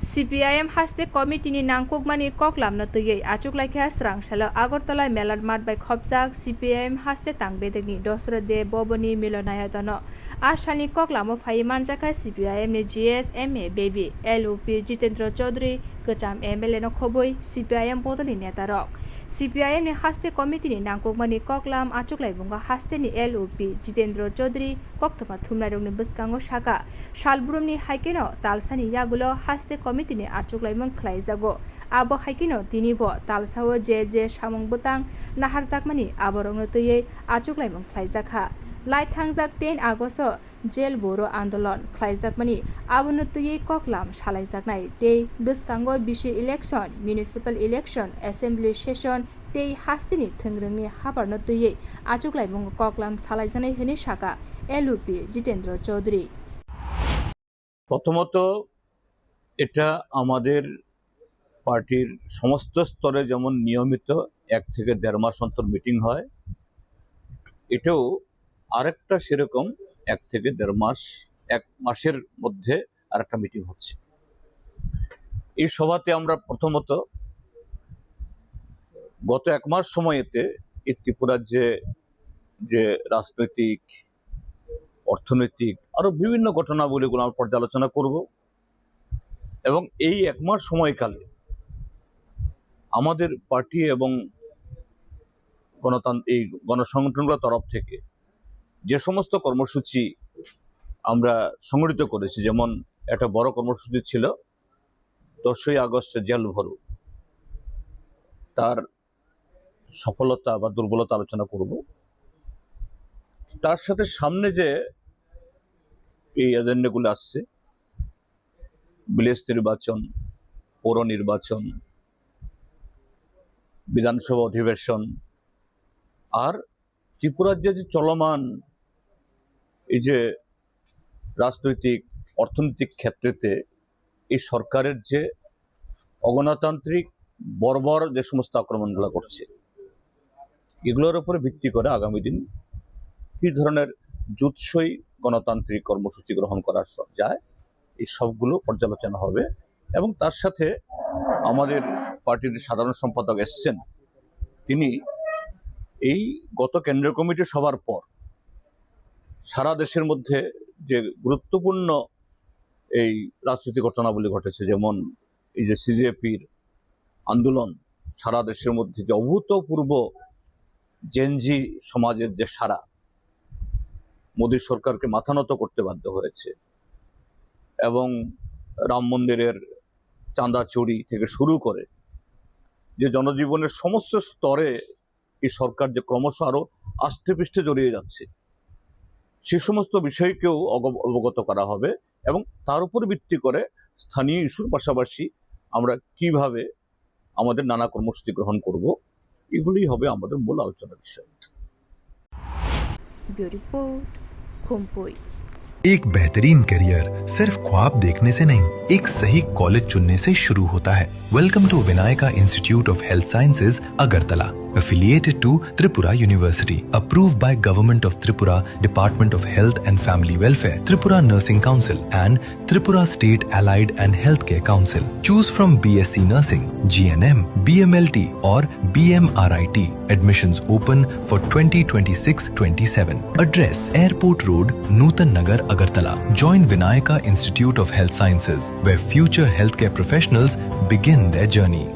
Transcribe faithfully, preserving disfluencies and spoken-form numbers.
C P I M haste committee ni nangkukmani koklamno twiwi achuklaikha swrang salo Agartala Melan Math bai khopjak C P I M haste tangbedekni Dosra De Boboni Milonayadono. A salni koklamo phaiwi manjakha C P I M ni G S M A Baby, L O P Jitendra Chaudhary, kwcham M L A no khobwi C P I M bodolni netarok. C P I M ni haste committee ni nangkukmani koklam achuklaibungo hasteni L O P Jitendra Chaudhary koktwma thumnairokni bwskango sakha, salbrumni haikheno talsani yagulo haste committee ni achuklaimung khlaijago. Abo haikheno tinibo talsao je je samung bwtang naharjakmani aborokno twiwi achuklaimung khlaijakha. Lai thangjak ten Agosto jail boro andolon khlaijakmani abono twiwi koklam salaijaknai tei bwskango bisi election, municipal election, assembly session tei hasteni thwngrwngni habarno twiwi achuklaibungo koklam salaijaknai hwnwi sakha L O P Jitendra Chaudhary. প্রথমত, এটা আমাদের পার্টির সমস্ত স্তরে যেমন নিয়মিত এক থেকে দেড় মাস অন্তর মিটিং হয়, এটাও আরেকটা সেরকম এক থেকে দেড় মাস, এক মাসের মধ্যে আরেকটা মিটিং হচ্ছে। এই সভাতে আমরা প্রথমত গত এক মাস সময়েতে এই ত্রিপুরার যে, যে রাজনৈতিক, অর্থনৈতিক, আরো বিভিন্ন ঘটনাবলীগুলো আমরা পর্যালোচনা করব এবং এই এক মাস সময়কালে আমাদের পার্টি এবং গণতন্ত্র, এই গণসংগঠনগুলোর তরফ থেকে যে সমস্ত কর্মসূচি আমরা সংগঠিত করেছি, যেমন একটা বড় কর্মসূচি ছিল দশই আগস্ট জেল ভরো, তার সফলতা বা দুর্বলতা আলোচনা করব। তার সাথে সামনে যে এই এজেন্ডাগুলো আসছে, ভিলেজ নির্বাচন, পৌর নির্বাচন, বিধানসভা অধিবেশন, আর ত্রিপুরার যে, যে চলমান এই যে রাজনৈতিক, অর্থনৈতিক ক্ষেত্রেতে এই সরকারের যে অগণতান্ত্রিক বর্বর যে সমস্ত আক্রমণগুলো করছে, এগুলোর উপরে ভিত্তি করে আগামী দিন কী ধরনের জুৎসই গণতান্ত্রিক কর্মসূচি গ্রহণ করা স-, যায়, এই সবগুলো পর্যালোচনা হবে। এবং তার সাথে আমাদের পার্টির সাধারণ সম্পাদক এসছেন, তিনি এই গত কেন্দ্রীয় কমিটি সভার পর সারা দেশের মধ্যে যে গুরুত্বপূর্ণ এই রাজনৈতিক ঘটনাবলী ঘটেছে, যেমন এই যে সিজেপির আন্দোলন, সারা দেশের মধ্যে যে অভূতপূর্ব জেনজি সমাজের যে সাড়া, মোদী সরকারকে মাথা নত করতে বাধ্য হয়েছে এবং রাম মন্দিরের চাঁদা চুরি থেকে শুরু করে যে জনজীবনের সমস্ত স্তরে এই সরকার যে ক্রমশ আরো আষ্টেপৃষ্ঠে জড়িয়ে যাচ্ছে, সে সমস্ত বিষয়কেও অগ-, অবগত করা হবে এবং তার উপর ভিত্তি করে স্থানীয় ইস্যুর পাশাপাশি আমরা কিভাবে আমাদের নানা কর্মসূচি গ্রহণ করব, এগুলোই হবে আমাদের মূল আলোচনার বিষয়। Bureau Report, Khumpui. एक बेहतरीन करियर सिर्फ ख्वाब देखने से नहीं, एक सही कॉलेज चुनने से शुरू होता है। Welcome to Vinayaka Institute of Health Sciences, Agartala, affiliated to Tripura University, approved by Government of Tripura, Department of Health and Family Welfare, Tripura Nursing Council, and Tripura State Allied and Healthcare Council. Choose from B S C Nursing, G N M, B M L T, or B M R I T. Admissions open for twenty twenty-six twenty-seven. Address: Airport Road, Nutan Nagar, Agartala. Join Vinayaka Institute of Health Sciences, where future healthcare professionals begin their journey.